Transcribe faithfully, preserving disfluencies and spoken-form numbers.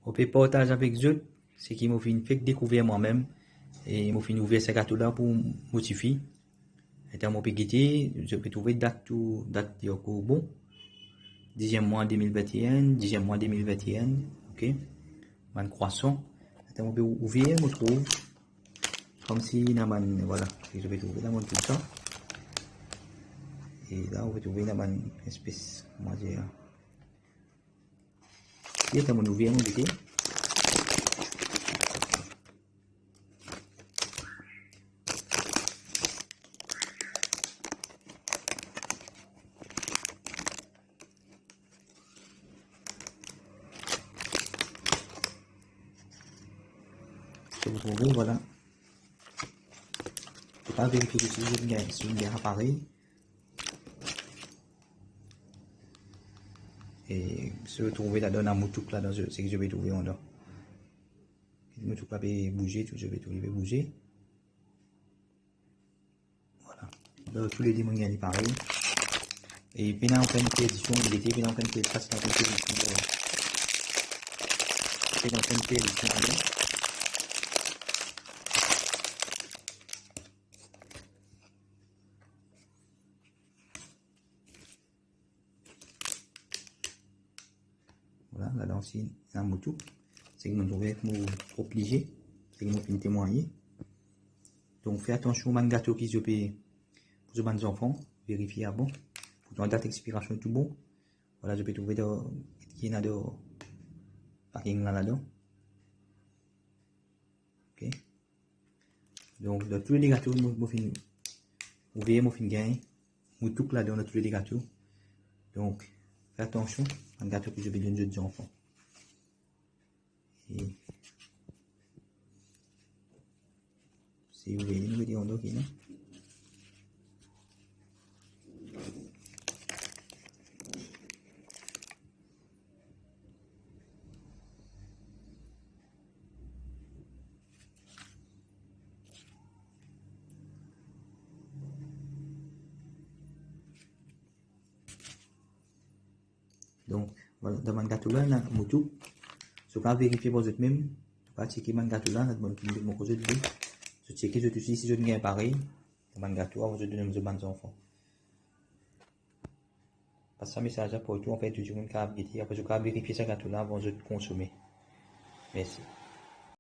Mo pe partaz avek zot seki mo finn fek dekouver mwa mem, e mo finn ouver sa gato la pou mo tifi. Letan mo pe gete, zot pe trouve dat tou, dat li ankor bon. Diziem mwa de mil vinte e enn, diziem mwa de mil vinte e enn, ok. Bann krwasan. Letan mo pe ouver, mo trouv koumsi ena bann, vwala, ki zot pe trouve la, mo tousa. E la, ou pe trouve ena bann espes, kouma dir, Ye, ta mo ouver, mo gete. Zot trouve, vwala. Ou pa verifie si zot bien, si zot bien aparey. E si zot trouve ladan, ena moutouk ladan, se, seki zot pe trouve andan. Moutouk la pe bouze, tou, zot pe trouve li pe bouze. Vwala. Donk, toulede mo gagn li parey. E pena okenn perdision, gete, pena okenn per-, pena okenn perdision. Pena okenn perdision ladan. Vwala, ladan osi, ena moutouk. Seki mo trouve mo prop lizie, seki mo finn temwagne. Donk, fer atansion bann gato ki zot pe pou zot bann zanfan, verifie avan. Pourtan, dat expirasion tou bon. Vwala, zot pe trouve dan, ki ena dan paking la, ladan. Ok. Donk, dan toulede gato, mo, mo finn ouver, mo finn gagn moutouk ladan, dan toulede gato. Donk, fer atansion, bann gato ki zot pe donn zot zanfan. E si ou veye, nou veye andan ki ena. Donk, vwala, dan bann gato la, ena moutouk. Zot kav verifie par zot mem, zot kav tcheke bann gato la, ena bann ki mo koz zot li. Zot tcheke zot osi si zot gagn parey dan bann gato, avan zot donn zot bann zanfan. Pas sa mesaz la partou, anfin tou dimoun kav gete, apre zot kav verifie sa gato la avan zot konsome. Mersi.